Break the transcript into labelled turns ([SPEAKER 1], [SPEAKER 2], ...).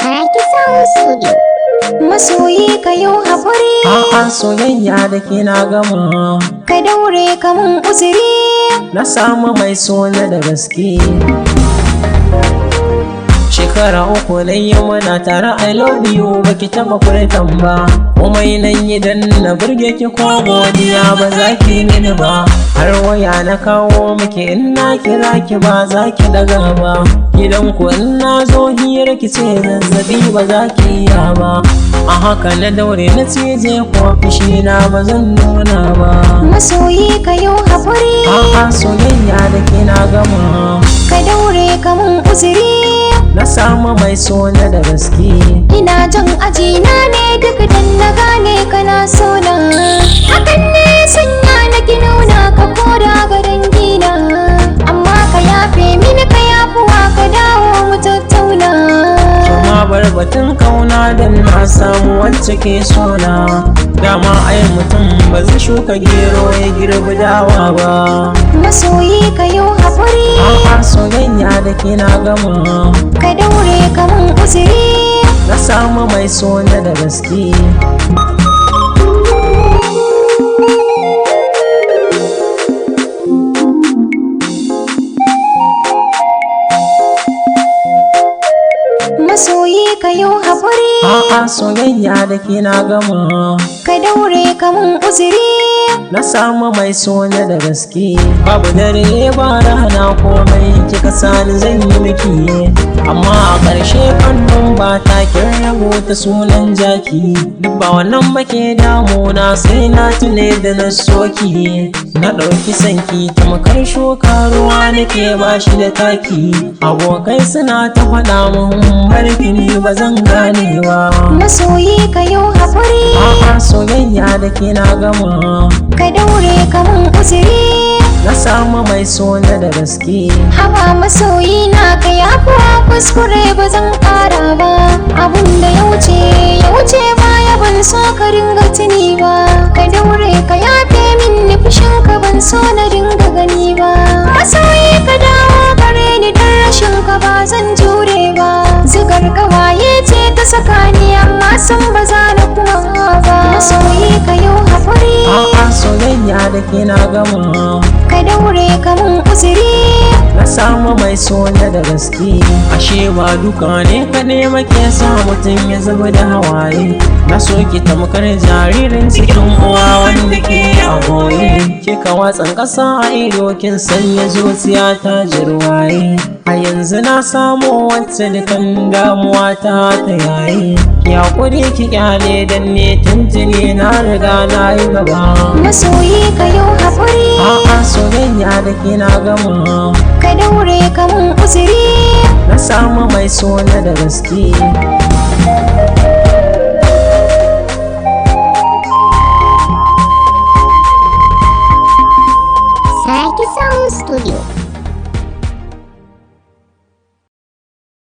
[SPEAKER 1] Saraki Sound Studio.
[SPEAKER 2] Masoyi ka yau haƙuri.
[SPEAKER 3] A'a, soyayya da ke na gama.
[SPEAKER 2] Ka daure ka mun uzuri.
[SPEAKER 3] Na samu mai sona da gaske. Shekara 3 na yi muna tare, I love you baki taɓa furtan ba. Komai nan yi dan na burge ki, ko godiya ba za ki mini ba. Har waya na kawo miki, in na kira ki ba za ki daga ba. Gidan ku in na zo hira ki ce zazzabi ba za ki iya ba. A haka na daure na cije, ko fushi na ba zan nuna ba.
[SPEAKER 2] Masoyi ka yau haƙuri.
[SPEAKER 3] A'a, soyayya da ke na gama.
[SPEAKER 2] Ka daure ka mun uzuri.
[SPEAKER 3] Na samu mai sona da gaske.
[SPEAKER 2] Ina jan aji na ne duk dan na gane kana sona. Hakan ne sanya na ki nuna ka koda ga dangina. Amma ka yafe mini, ka yafuwa, ka dawo mu tattauna.
[SPEAKER 3] Kuma bar batun kauna dan na samu wacce ke sona. Dama ai mutum ba zai shuka gero ya girbi dawa ba.
[SPEAKER 2] Masoyi ka yau haƙuri.
[SPEAKER 3] A'a, soyayya da ke na gama.
[SPEAKER 2] Ka daure ka mun uzuri.
[SPEAKER 3] Na samu mai sona da gaske.
[SPEAKER 2] Masoyi ka yau haƙuri.
[SPEAKER 3] A'a, soyayya da ke na gama.
[SPEAKER 2] Ka daure ka mun uzuri.
[SPEAKER 3] Na samu mai sona da gaske. Babu dare ba rana, komai kika sani zan yi miki. Amma a ƙarshe kan ba ta kin rubuta sunan jaki. Duk ba wannan ba ke damuna, sai na tune da na soki. Na ɗauki sanki tamkar shuka, ruwa nake bashi da taki. Abokai suna ta faɗa mun barki, ni ba zan gane ba.
[SPEAKER 2] Masoyi ka yau haƙuri.
[SPEAKER 3] A'a, soyayya da ke na gama.
[SPEAKER 2] Ka daure ka mun uzuri.
[SPEAKER 3] Na samu mai sona da gaske.
[SPEAKER 2] Haba masoyi na, ka yafuwa, kuskure ba zan ƙara ba. Abun da ya wuce ya wuce baya, ban so ka ringa tuni ba. Ka daure ka yafe min fushin ka, ban so na dinga gani ba. Masoyi ka dawo gare ni, dan rashin ka ba zan jure ba. Zigar kawaye ce ta saka ni, amma san ba za na kuma ba. Masoyi ka yau haƙuri.
[SPEAKER 3] A'a, soyayya da ke na gama.
[SPEAKER 2] Ka daure ka mun uzuri.
[SPEAKER 3] Na samu mai sona da gaske. Ashe ba duka ne kaɗai make sa mutum ya zuba da hawaye. Na soki tamkar jaririn cikin uwa wanda ke a goye. Kika watsan ƙasa a ido, kin sanya zuciya ta jirwaye. A yanzu na samu wacce dukan damuwa ta ta yaye. Ki haƙuri ki kyale, dan ne tuntuni na riga na yi gaba.
[SPEAKER 2] Masoyi ka yau haƙuri.
[SPEAKER 3] A'a, soyayya da ke na gama.
[SPEAKER 2] Ka daure ka mun uzuri.
[SPEAKER 3] Na samu mai sona da gaske.